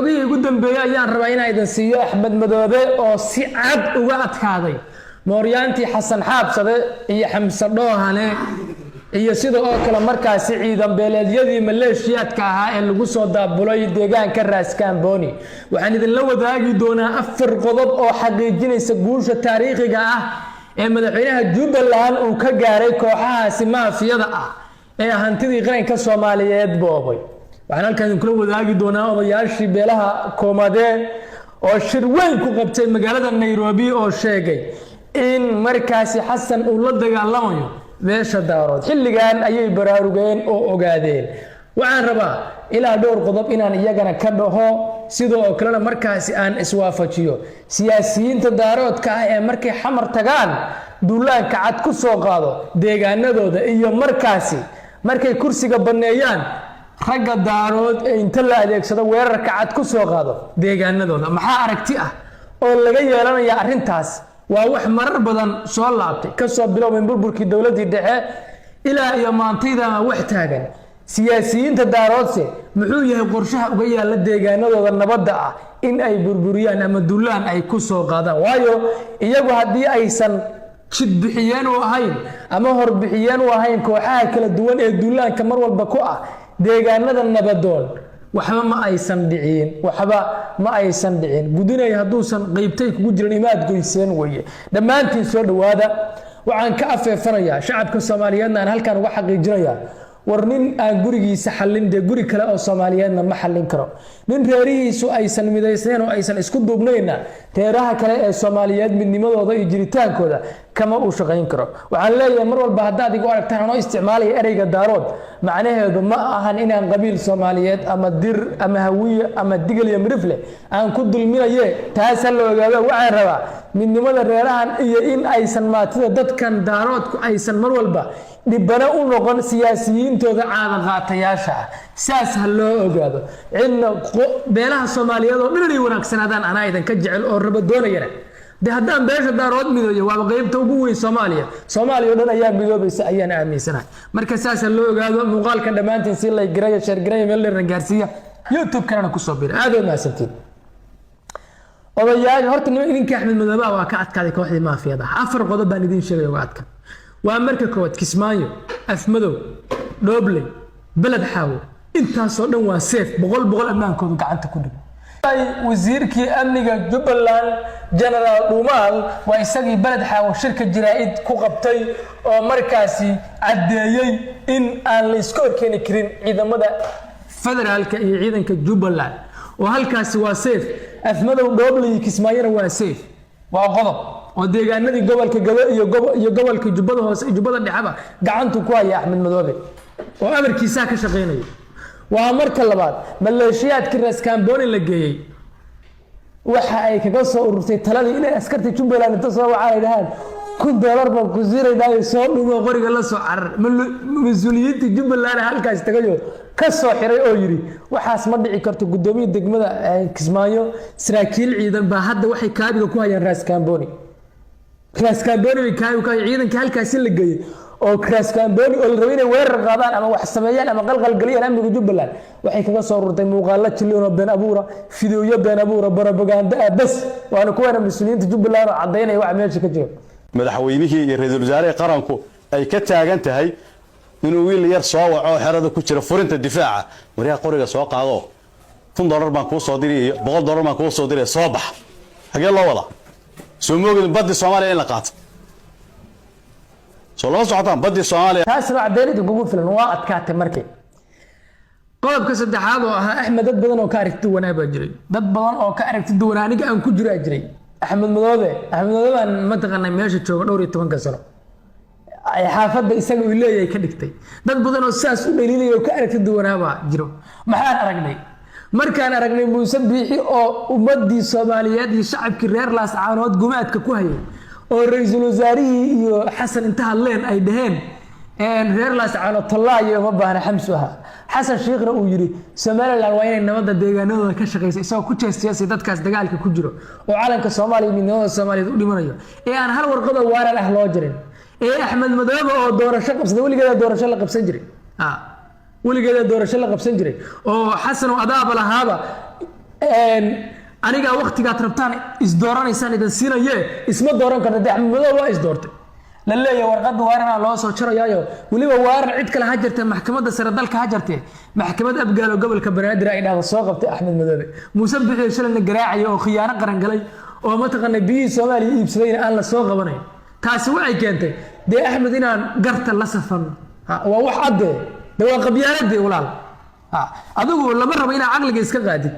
Xogihii ugu dambeeyey ayaan rabaa inaan idin siiyo. Axmed Madoobe oo si cad uga adkaaday mooryaantii Xasan Xaabsade iyo Xamse Dhoohane iyo sida oo kale markaasi ciidan beeleedyadii maleeshiyaadka ahaa ee lagu soo daabulay deegaanka Raaskaamboni. Waxaan idinla wadaagi doonaa 4 qodob oo xaqiijinaysa guusha taariikhiga ah ee madaxweynaha Jubbaland uu ka gaaray kooxahaasi maafiyada ah ee hantidii qaranka Soomaaliyeed boobay. Waxaan halkaan idinkula wadaagi doonaa odayaashii beelaha Koomadee oo shir weyn ku qabtay magaalada Nairobi oo sheegay in markaasi Xasan uu la dagaalamayo beesha Daarood. Xilligan ayay baraarugeen oo ogaadeen. Waxaan rabaa ilaa dhowr qodob inaan iyagana ka dhaho, sidoo oo kalena markaasi aan iswaafajiyo siyaasiyiinta Daaroodka ah ee markay Xamar tagaan duulaanka cad ku soo qaado deegaanadooda iyo markaasi markay kursiga banneeyaan ragga Daarood ee inta la adeegsado weerarka cad ku soo qaado deegaanadooda. Maxaa aragti ah oo laga yeelanaya arrintaas? Waa wax marar badan soo laabtay, kasoo bilowbay burburkii dowladdii dhexe ilaa iyo maantaydama wax taagan. Siyaasiyiinta Daaroodse muxuu yahay qorshaha uga yaalla deegaanadooda nabadda ah in ay burburiyaan ama dulaan ay ku soo qaadaan? Waayo, iyagu haddii aysan jidbixiyeen u ahayn ama horbixiyeen u ahayn kooxaha kala duwan ee duulaanka mar walba ku ah deegaanada nabadoon, waxba ma aysan dhicin, waxba ma aysan dhicin. Gudinay hadduusan qeybtay kugu jirin imaad goyseen weeye. Dhammaantiin soo dhowaada. Waxaan ka afeefanayaa shacabka Soomaaliyeedna aan halkan uga xaqiijinayaa: war nin aan gurigiisa xallin dee guri kale oo Soomaaliyeedna ma xallin karo. Nin reerihiisu aysan midaysnayn oo aysan isku duubnaynna reeraha kale ee Soomaaliyeed midnimadooda iyo jiritaankooda kama uu shaqayn karo. Waxaan leeyahay, mar walba haddaad igu aragtaan anoo isticmaalaya ereyga Daarood, macnaheedu ma ahan inaan qabiil Soomaaliyeed ama Dir ama Hawiye ama Digal iyo Mirifle aan ku dulminaye. Taas ha la ogaado. Waxaan rabaa midnimada reerahan iyo in aysan maatida dadkan Daaroodku aysan mar walba dhibano u noqon siyaasiyiintooda caada qaatayaasha ah. Saas ha loo ogaado. Cidna beelaha Soomaaliyeed oo dhan inay wanaagsanaadaan anaa idinka jecel oo raba doonayana. De haddaan beesha Daarood midooyo, waaba qeybta ugu weyn Soomaaliya, Soomaaliya o dhan ayaa midoobaysa ayaan aaminsanahay. Marka saas ha loo ogaado. Muuqaalkan dhammaantiin si like garaya, share garaya, meel dheerna gaarsiiya, YouTube kalena kusoo bira. Aad oo mahadsantiin. Odayaal, horta ninkii Axmed Madoobaha waa ka adkaaday kooxdii maafiyada ah. 4 qodob baan idiin sheegay uga adka. Waa marka koowaad, Kismaayo, Afmadow, Dhoobley, Beled Xaawo, intaasoo dhan waa safe, 100% ammaankoodu gacanta ku dhigo. Wasiirkii amniga Jubbaland, Genaraal Dhuumaal, waa isagii Beled Xaawo shirka jaraa'id ku qabtay oo markaasi caddeeyey in aan la iska horkeeni karin ciidamada federaalka iyo ciidanka Jubbaland, oo halkaasi waa safe. Afmadow, Dhoobley iyo Kismaayona waa safe. Waa qodob oo deegaanadii gobolka Gado iyo gobolka Jubbada Hoose iyo Jubbada Dhexeba gacantu ku haya Axmed Madoobe oo amarkiisaa ka shaqaynaya. Waa marka labaad, maleeshiyaadkii Raskamboni la geeyey waxa ay kaga soo ururtay taladii inay askarta Jubbaland inta soo wacaan ay dhahaan $1000 baan ku siinaynaa, soo dhumo, qoriga la soo carar. Mas-uuliyiinta Jubbaland halkaas tagayo ka soo xiray oo yidhi waxaas ma dhici karto. Guddoomiya degmada Kismaayo, saraakiil ciidan baa hadda waxay kaabiga ku hayaan Raskamboni. Raskamboni bay kaabiga ku hayaan. Ciidanka halkaasi la geeyey oo Raskamboni oo la rabay inay weerar qaadaan ama wax sameeyaan ama qalqalgeliyaan amniga Jubbaland, waxay kaga soo rurtay muuqaalo jillion oo been abuura, fideoyo been abuura, barobaganda ah bas. Waana kuwaana mas-uuliyiinta Jubbaland oo caddaynaya waxa meesha ka jiro. Madaxweynihii iyo ra-iisul wasaarihii qaranku ay ka taagan tahay inuu wiil yar soo waco oo xerada ku jira furinta difaaca: "Waryaa, qoriga soo qaado, $1000 baan kuu soo diri iyo $100 baan kuu soo diray, soo bax." Xagee loo wadaa? Soo moogin baddii Soomaaliya in la qaato? Soo lama socotaan baddii Soomaaliya? Taasna caddeyn idinkugu filan, waa adkaatay. Markii qodobka saddexaad oo ahaa Axmed, dad badan oo ka aragti duwanaa baa jiray, dad badan oo ka aragti duwanaa, aniga aan ku jiraa jiray. Axmed Madoobe, Axmed Madoobe baan mataqaanaa meesha jooga dhowr iyo tobanka sano ay xaafadda isaga uu leeyahay ka dhigtay. Dad badan oo saas u dhaliilaya oo ka aragti duwanaa baa jiro. Maxaan aragnay markaan aragnay Muuse Biixi oo ummadii Soomaaliyeed iyo shacabkii reer Laascaanood gumaadka ku hayay, oo ra-iisul wasaarihii iyo Xasan inta hadleen ay dhaheen reer Laascaanood tallaayo uma baahna xamsu ahaa, Xasan Shiikhna uu yidhi Somaliland waa inay nabadda deegaanadooda ka shaqeysa, isagoo ku jeesjeesay dadkaas dagaalka ku jiro oo calanka Soomaaliya, midnimada Soomaaliyeed u dhimanayo, ee aan hal warqadoo waaran ah loo jirin, ee Axmed Madoobe oo doorasho qabsaday, weligeeda doorasho la qabsan jiray, weligeeda doorasho la qabsan jiray, oo Xasan oo adaaba lahaaba. Anigaa waktigaad rabtaan isdooranaysaan idin siinaye, isma dooran karta. Dee Axmed Madoobe waa isdoortay la leeyahay, warqadda waaranaa loo soo jarayaayo. Weliba waaran cid kale ha jartee, maxkamadda sare dalka ha jartee, maxkamad Abgaalo gobolka Banaadir ay dhahda soo qabtay Axmed Madoobe. Muuse Bixiyo shalayna garaacaya oo khiyaano qaran galay oo mataqaana biyihii Soomaaliya iibsadayna aan la soo qabanayn. Taasi waxay keentay dee Axmed inaan garta la safano. Waa wax caddee, de waa qabyaaladee walaal. Adigu lama rabo inaad caqliga iska qaadid.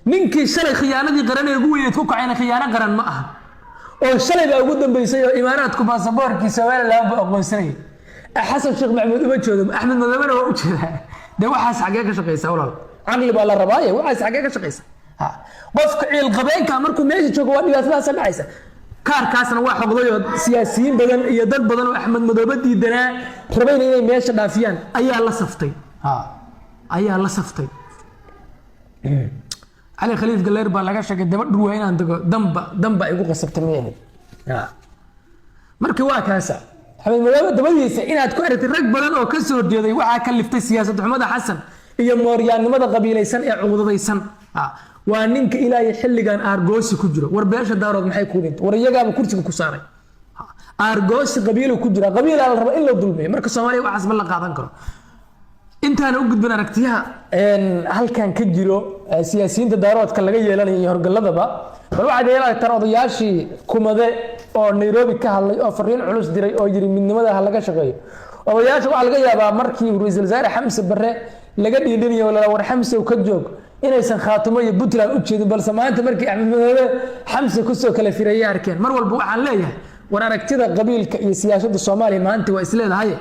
Ninkii shalay khiyaanadii qaran ee ugu weyneed ku kacayna khiyaano qaran ma aha, oo shalay baa ugu dambeysay oo Imaaraadku baasaboorkii Somaliland buu aqoonsanayay. Xasan Sheekh Maxamuud uma jeedo, Axmed Madoobena waa u jeedaa. Dee waxaas xaggee ka shaqeysa walaal? Caqli baa la rabaaye, waxaas xaggee ka shaqeysa? Qofka ciilqabeenka markuu meesha joogo waa dhibaatadaasa dhacaysa. Kaarkaasna waa xoqday oo siyaasiyiin badan iyo dad badan oo Axmed Madoobe diidanaa, rabayna inay meesha dhaafiyaan, ayaa la saftay, ayaa la saftay. Cali Khaliif Galeer baa laga sheegay daba dhurwaa inaan tago, damba damba igu qasabtay may ahayd. Marka waa kaasa Axmed Madoobe dabadiisa inaad ku aragtay rag badan oo ka soo horjeeday. Waxaa ka liftay siyaasad xumada Xasan iyo mooryaannimada qabiilaysan ee cuqdadaysan. Waa ninka Ilaahay xilligan aargoosi ku jiro. War beesha Daarood maxay kuu dhintay? War iyagaaba kursiga ku saaray. Aargoosi qabiilu ku jira, qabiilaa la raba in la dulmiyo. Marka Soomaaliya waxaas ma la qaadan karo. Intaana u gudbin aragtiyaha halkan ka jiro siyaasiyiinta Daaroodka laga yeelanayo iyo horgalladaba, bal waxaad yeelan odayaashii Kumade oo Nairobi ka hadlay oo fariin culus diray oo yiri midnimada ha laga shaqeeyo. Odayaasha waxaa laga yaabaa markii ra-iisul wasaare Xamse Barre laga dhiidhinayo lala war Xamse ka joog, inaysan Khaatumo iyo Puntland u jeedin, balse maanta markii Axmed Madoobe Xamse kusoo kala firayay arkeen. Mar walba waxaan leeyahay, war aragtida qabiilka iyo siyaasadda Soomaaliya maanta waa isleedahay.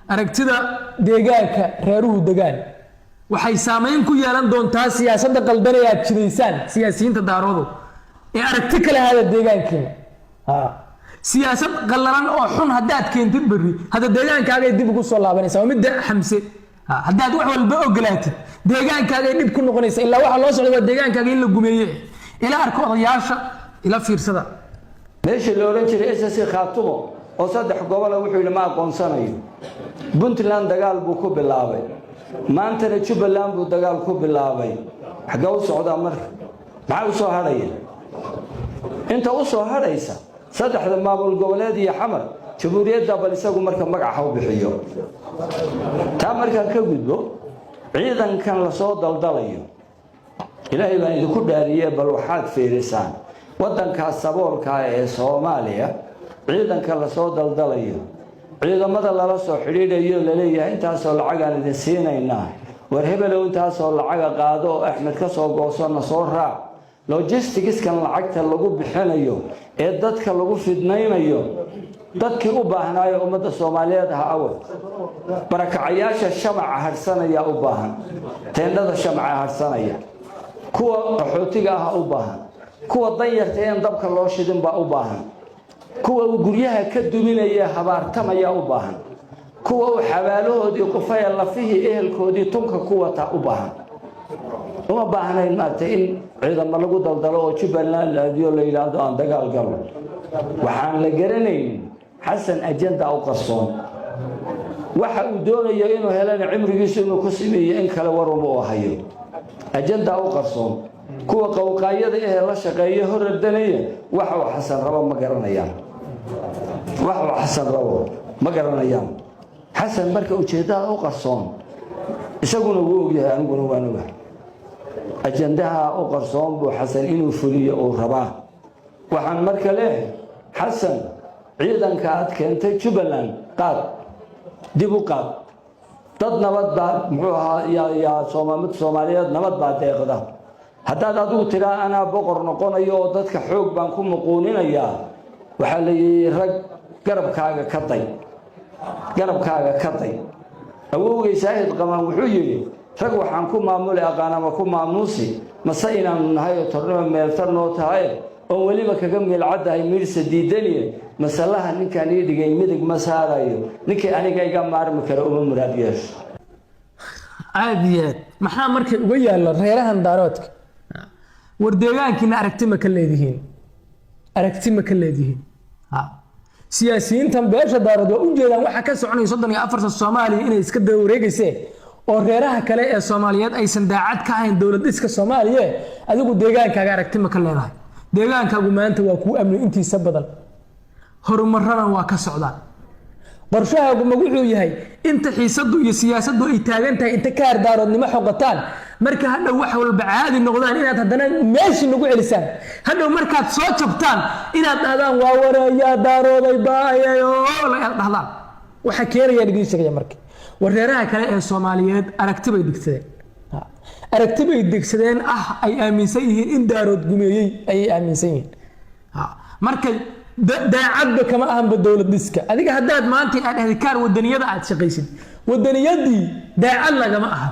Aragtida deegaanka reeruhu degaan waxay saameyn ku yeelan doontaa siyaasadda qaldan ee aad jidaysaan, siyaasiyiinta Daaroodu, ee aragti kale hada deegaankiina. Siyaasad qallalan oo xun haddaad keentid, berri hadda deegaankaagay dib ugu soo laabanaysa. Waa midda Xamse. Haddaad wax walba ogolaatid, deegaankaagay dhib ku noqonaysa. Ilaa waxa loo socda waa deegaankaaga in la gumeeye. Ila arko odayaasha, ila fiirsada. Meeshii la odhan jiray SSC Khaatumo oo saddex gobola wuxuu yidhi ma aqoonsanayo. Puntland dagaal buu ku bilaabay, maantana Jubbaland buu dagaal ku bilaabay. Xaggee u socdaa marka? Maxaa u soo hadhaya? Inta u soo hadhaysa saddexda maamul goboleed iyo Xamar jamhuuriyadda, bal isagu marka magaca u bixiyo. Taa markaan ka gudbo, ciidankan lasoo daldalayo, Ilaahay baan idinku dhaariye, bal waxaad fiirisaan waddankaas saboolkaa ee Soomaaliya, ciidanka lasoo daldalayo, ciidamada lala soo xidhiidhayo, laleeyahay intaasoo lacagaan idin siinaynaa, war hebelow intaasoo lacaga qaado oo Axmed ka soo goosona soo raac. Logistics-kan lacagta lagu bixinayo ee dadka lagu fidnaynayo, dadkii u baahnaayo ummadda Soomaaliyeed ha awal barakacayaasha shamaca hadhsanaya u baahan, teendhada shamaca hadhsanaya, kuwa qaxootiga ah u baahan, kuwa danyarta een dabka loo shidin baa u baahan, kuwa uu guryaha ka duminaya habaartamaya u baahan, kuwa uu xabaalahoodii qufaya lafihii ehelkoodii tunka ku wata u baahan. Uma baahnayn maaragtay in ciidamo lagu daldalo oo Jubbaland la aadiyo, la yidhaahdo aan dagaal galo. Waxaan la garanaynin Xasan agenda u qarsoon, waxa uu doonayo inuu helana cimrigiisu inuu ku sameeyo in kale waruma uu hayo. Agenda u qarsoon, kuwa qowqaayada ahee la shaqeeya horardanaya waxa uu Xasan rabo ma garanayaan. Waxa uu Xasan rabo ma garanayaan. Xasan marka ujeeddada u qarsoon isaguna wuu ogyahay, aniguna waan ogahay. Ajandaha u qarsoon buu Xasan inuu fuliyo uu rabaa. Waxaan marka leeyahay, Xasan, ciidanka aad keentay Jubbaland qaad, dib u qaad. Dad nabad baa muxuu ahaa yaa mid Soomaaliyeed nabad baa deeqda. Haddaad adigu tidhaa anaa boqor noqonayo oo dadka xoog baan ku muquuninayaa, waxaa la yidhi rag garabkaaga ka day, garabkaaga ka day. Awowgay Saahid Qamaan wuxuu yidhi, rag waxaan ku maamuli aqaan ama ku maamuusi mase inaanu nahay oo tornimo meeltar noo tahay oon weliba kaga meelcaddahay miirsa diidaniye. Masalaha ninkaan ii dhigay midig ma saarayo, ninkii aniga iga maarmi kara uma muraad yeesho. Aad iyo aad. Maxaa markay uga yaalla reerahan Daaroodka? War deegaankiina aragti ma ka leedihiin? Aragti ma ka leedihiin? Siyaasiyiintan beesha Daarood waa u jeedaan waxa ka soconaya 34 sano Soomaaliya inay iska daba wareegeysee. Oo reeraha kale ee Soomaaliyeed aysan daacad ka ahayn dowlad dhiska Soomaaliye. Adigu deegaankaaga aragti ma ka leedahay? Deegaankaagu maanta waa kuu amni intiisa badan, horumarana waa ka socdaan. Qorshahaagu ma wuxuu yahay inta xiisadu iyo siyaasaddu ay taagan tahay inta kaar Daaroodnimo xoqataan, marka hadhow wax walba caadi noqdaan, inaad haddana meeshii nagu celisaan? Hadhow markaad soo jabtaan inaad dhahdaan "Waa wareeyaa Daarooday baayayo" inaad dhahdaan? Waxaa keenayaan idiin sheegaya. Marka wareeraha kale ee Soomaaliyeed aragti bay degsadeen, aragti bay degsadeen ah ay aaminsan yihiin in Daarood gumeeyey ayay aaminsan yihiin. Marka daacadba kama ahanba dowlad dhiska. Adiga haddaad maanta aad dhahday kaar wadaniyada aad shaqaysid, wadaniyadii daacad lagama aha.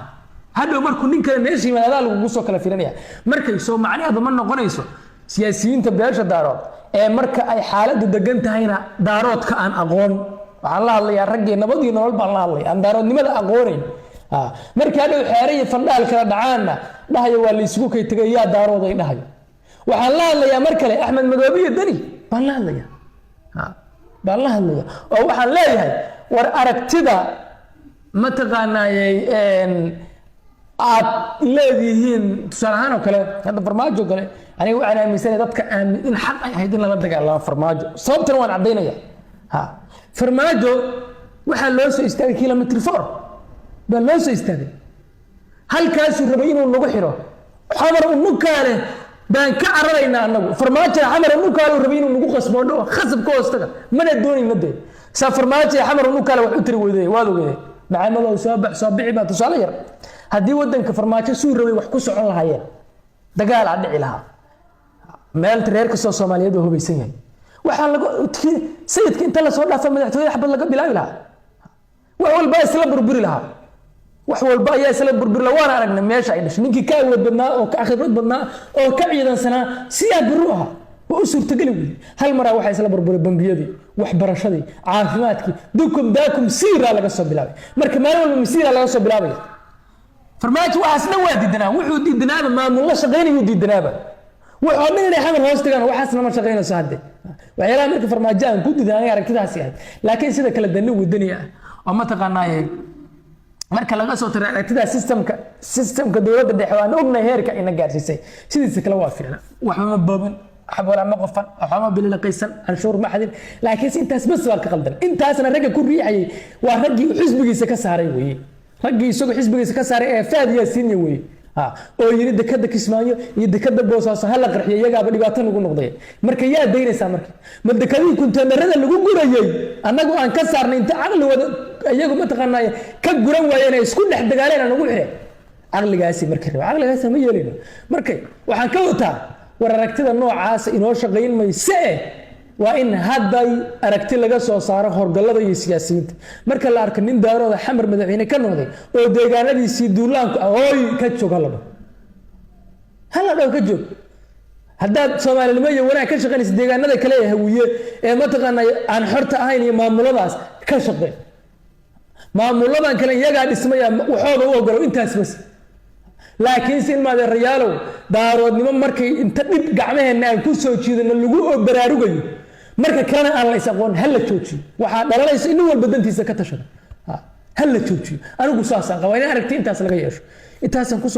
Hadhow markuu nin kale meesha yimaad adaa lagugu soo kala firinaya. Markay soo macnaheedu ma noqonayso siyaasiyiinta beesha Daarood ee marka ay xaaladdu degan tahayna Daaroodka aan aqoon, waxaan la hadlayaa raggii nabad iyo nolol baan la hadlaya, aan Daaroodnimada aqoonayn, markii hadhow xeere iyo fandhaal kala dhacaanna dhahayo "Waa la isugu kay tegay, yaa Daarooday?" dhahayo. Waxaan la hadlayaa mar kale Axmed Madoobe iyo Deni baan la hadlaya, baan la hadlaya oo waxaan leeyahay: war aragtida mataqaanaayey aad leedihiin, tusaale ahaan oo kale hadda Farmaajo kale, aniga waxaan aaminsanaya dadka aamin in xaq ay ahayd in lala dagaalamo Farmaajo. Sababtana waan caddaynaya. Ha, Farmaajo waxaa loo soo istaagay kilometer 4 baa loo soo istaagay. Halkaasuu rabay inuu nagu xiro. Xamar unukaale baan ka cararaynaa anagu. Farmaajona Xamar unukaale uu rabay inuu nagu qasbo dho khasab ka hoostaga, mana doonayna dee. Saa Farmaajo Xamar unukaale wax u tiri weyday, waad ogeyday. Macaamadow soo bax, soo bixi baa tusaale yar. Haddii wadanka Farmaajo suu rabay wax ku socon lahaayeen, dagaal aa dhici lahaa, meel reer kastoo Soomaaliyeed oo hubaysan yahay waxaa laga sayidka inta lasoo dhaafa madaxtooyada xabad laga bilaabi lahaa, wax walba isla burburi lahaa, wax walba ayaa isla burburi lahaa. Waana aragnay meesha ay dhashay. Ninkii ka awood badnaa oo ka khibrad badnaa oo ka ciidansanaa siyaa biru ahaa waa u suurtageli weyey. Hal maraa waxaa isla burburay bangiyadii, waxbarashadii, caafimaadkii, dukum daakum, siiraa laga soo bilaabay. Marka maalin walba masiiraa laga soo bilaabaya. Farmaajo waxaas dhan waa diidanaa. Wuxuu diidanaaba maamul la shaqaynayuu diidanaaba, wuxuu dhan inay Xamar hoos tagaan. Waxaasna ma shaqaynayso hadde. Waxyaalaha marka Farmaajo aan ku diidan aniga aragtidaasi ahayd, laakiin sida kale dani wadani ah oo mataqaanaaye marka laga soo taray aragtida systemka dowladda dhexe waan ognahay heerka ina gaarsiisay. Sidiisa kale waa fiicna, waxba ma boobin, waxba ma qofan, waxba ma bililaqaysan, canshuur ma xadin, laakiin se intaas bas waa ka qaldan. Intaasna ragga ku riixayay waa raggii uu xisbigiisa ka saaray weeye, raggii isagoo xisbigiisa ka saaray ee Faad Yaasiinya weeye, oo yiri dekada Kismaayo iyo dekada Boosaaso hala qarxiyo, iyagaaba dhibaato nagu noqday. Marka yaa daynaysaa? Marka ma dekadihii kunteenarada lagu gurayay annagu aan ka saarnay inta caqli wada iyagu mataqaanaa ka guran waayeen ay isku dhex dagaaleen aan ugu xireen caqligaasi? Marka raba caqligaasi ma yeelayno. Marka waxaan ka wataa, war aragtida noocaasa inoo shaqayn mayse eh, waa in hadday aragti laga soo saaro horgallada iyo siyaasiyiinta. Marka la arko nin Daarooda Xamar madaxweyne ka noqday oo deegaanadiisii duulaanku hooy, ka joog, hala dhaho, hala dhaho ka joog. Haddaad Soomaalinimo iyo wanaag ka shaqaynaysa, deegaanada kale ee Hawiye ee mataqaana aan xorta ahayn iyo maamuladaas ka shaqee. Maamuladan kale iyagaa dhismaya, waxooda u ogolo intaas bas. Laakiinse ilmaadeerayaalow, Daaroodnimo markay inta dhib gacmaheenna aan ku soo jiidano lagu baraarugayo, marka kalena aan la is aqoon, ha la joojiyo. Waxaa dhalanaysa in nin walba dantiisa ka tashado. Ha la joojiyo. Anigu saasaan qabaa, in aragti intaas laga yeesho. Intaasaan kusoo